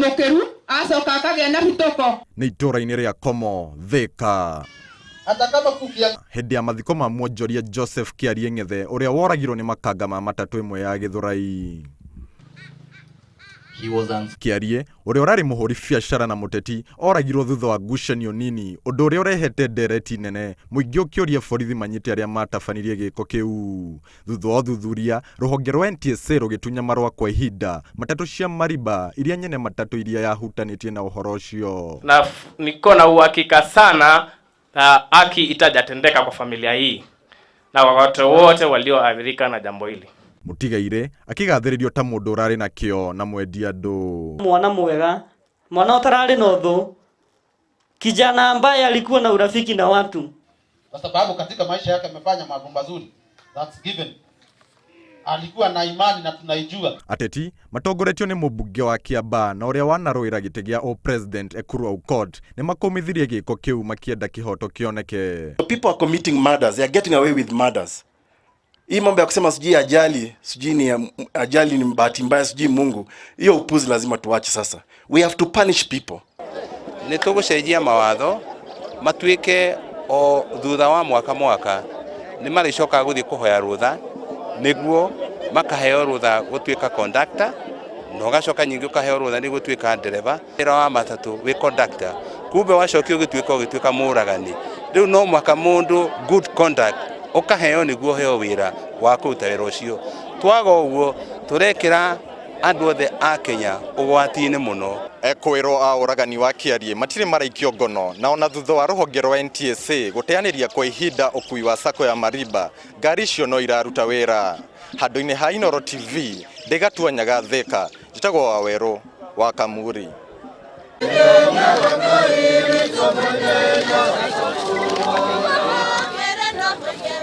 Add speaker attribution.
Speaker 1: Mũkĩru acoka akagĩa na hitũko.
Speaker 2: Nĩ itũũra-inĩ rĩa Komo, Thĩka.
Speaker 3: Hata kama kukia
Speaker 2: Hĩndĩ ya mathiko ma mwonjoria Joseph Kĩarie Ng'ethe ũrĩa woragirwo nĩ makanga ma matatũ ĩmwe ya Gĩthũrai.
Speaker 4: He was
Speaker 2: Kĩarie, ũrĩa ũrarĩ mũhũri biacara na mũteti, oragirwo thutha wa ngucanio nini, ũndũ ũrĩa ũrehete ndereti nene, mũingĩ ũkĩũria borithi manyite arĩa matabanirie gĩko kĩu. Thutha wa ũthuthuria, rũhonge rwa NTSA rũgĩtunya marũa kwa ihinda matatũ cia Mariba iria nyene matatũ iria yahutanĩtie na ũhoro ũcio.
Speaker 5: Na niko na uhakika sana na haki itajatendeka kwa familia hii na kwa watu wote walioathirika na jambo hili.
Speaker 2: Mũtigaire akĩgathĩrĩrio ta mũndũ ũrarĩ na kĩo na mwendi andũ.
Speaker 6: Mwana mwega, mwana utararĩ na ũthũ, kijana ambaye alikuwa na urafiki na watu.
Speaker 3: Kwa sababu katika maisha yake amefanya mambo mazuri. That's given. Alikuwa na imani na tunaijua.
Speaker 2: Ateti matongoretio nĩ mũmbunge wa Kiambaa na ũrĩa wanarũĩra gĩtĩ gĩa ũ-president Ekuru Aukot nĩ makũmithirie gĩko kĩu makĩenda kĩhoto kĩoneke.
Speaker 7: People are committing murders, they are getting away with murders. Hii mambo ya kusema sijui ajali, sijui ni ajali ni bahati mbaya, sijui Mungu, hiyo upuzi lazima tuache sasa. We have to punish people.
Speaker 8: Nĩ tũgũcenjia mawatho matuĩke o thutha wa mwaka mwaka nĩ marĩcokaga gũthiĩ kũhoya rũtha nĩguo makaheo rũtha gũtuĩka conductor na ũgacoka nyingĩ ũkaheo rũtha nĩ gũtuĩka ndereba. Wĩra wa matatũ wĩ conductor, kumbe wacokio ũgĩtuĩka ũgĩtuĩka mũragani. Rĩu no mũhaka mũndũ good conduct ũkaheo nĩguo ũheo wĩra wa kũruta wĩra ũcio. Twaga ũguo tũrekĩra andũ othe a Kenya ũgwati-inĩ mũno.
Speaker 2: Ekũĩrwo a ũragani wa Kĩarie matirĩ maraikio ngono na ona thutha wa rũhonge rwa NTSA gũteanĩria kwa ihinda ũkui wa sacco ya Mariba, ngari icio no iraruta wĩra. Handũ-inĩ ha Inooro TV ndĩgatua Nyaga Thĩka, njĩtagwo Wawerũ wa Kamuri.